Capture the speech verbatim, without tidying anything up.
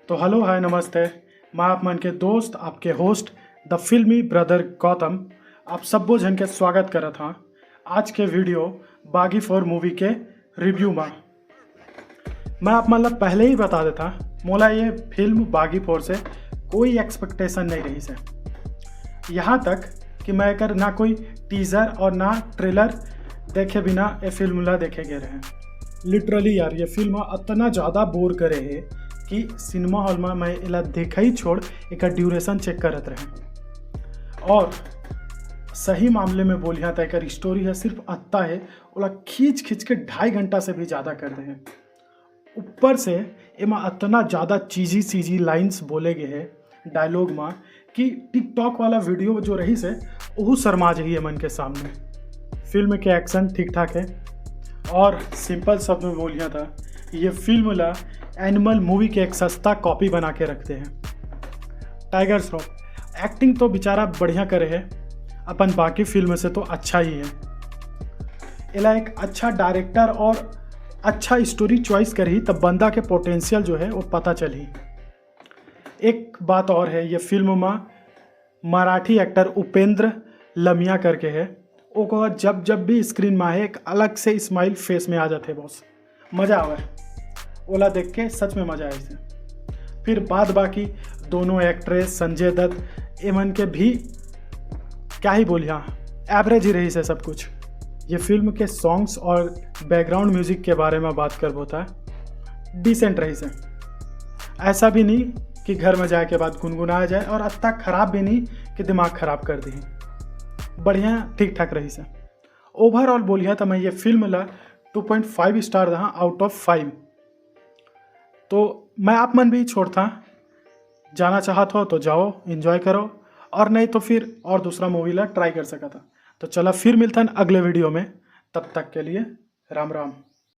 तो हेलो, हाय, नमस्ते। मैं आप मन के दोस्त, आपके होस्ट, द फिल्मी ब्रदर गौतम, आप सब्बो झन के स्वागत करत हाँ आज के वीडियो बागी फोर मूवी के रिव्यू में। मैं आप मन ला पहले ही बता देता, मोला ये फिल्म बागी फोर से कोई एक्सपेक्टेशन नहीं रहिस हे। यहाँ तक कि मैं एकर ना कोई टीजर और ना ट्रेलर देखे बिना ये फिल्म ला देखे गे रहें। लिटरली यार, ये फिल्म अतना ज़्यादा बोर करे हे कि सिनेमा हॉल में मैं एला देखा ही छोड़, एकर ड्यूरेशन चेक करत रहें। और सही मामले में बोलिहा त एकर स्टोरी ह सिर्फ अत्ता हे, ओला खींच खींच के ढाई घंटा से भी ज़्यादा कर दे हे। ऊपर से एमा अतना ज़्यादा चीजी चीजी लाइन्स बोले गे हे डायलॉग में कि टिकटॉक वाला वीडियो जो रहिस हे, ओहू शर्मा जही एमन के सामने। फिल्म के एक्शन ठीक ठाक हे और सिंपल शब्द में बोलिहा त ये फिल्म ला एनिमल मूवी के एक सस्ता कॉपी बना के रख दे हे। टाइगर श्रॉफ एक्टिंग तो बेचारा बढ़िया करे हे, अपन बाकी फिल्म से तो अच्छा ही हे। एला एक अच्छा डायरेक्टर और अच्छा स्टोरी चॉइस करही, तब बंदा के पोटेंशियल जो हे, वो पता चलही। एक बात और हे, ये फिल्म में मराठी एक्टर उपेंद्र लमिया करके हे, ओकर जब जब भी स्क्रीन में हे, एक अलग से स्माइल फेस में आ जाथे बॉस। मज़ा आवे, ओला देख के सच में मज़ा आइस। फिर बाद बाकी दोनों एक्ट्रेस संजय दत्त, एमन के भी क्या ही बोलिहा, एवरेज ही रहिस हे सब कुछ। ये फिल्म के सॉन्ग्स और बैकग्राउंड म्यूजिक के बारे में बात करबो त डिसेंट रहिस हे। ऐसा भी नहीं कि घर में जाए के बाद गुनगुनाया जाए और अतना खराब भी नहीं कि दिमाग खराब कर दे। बढ़िया ठीक ठाक रहिस हे। ओवरऑल बोलिहा त मैं ये फिल्म ला टू पॉइंट फाइव स्टार दहा आउट ऑफ फाइव। तो मैं आप मन भी छोड़ता, जाना चाहत हो तो जाओ, एंजॉय करो, और नहीं तो फिर और दूसरा मूवी ला ट्राई कर सकत हा। तो चला फिर मिलथन अगले वीडियो में, तब तक के लिए राम राम।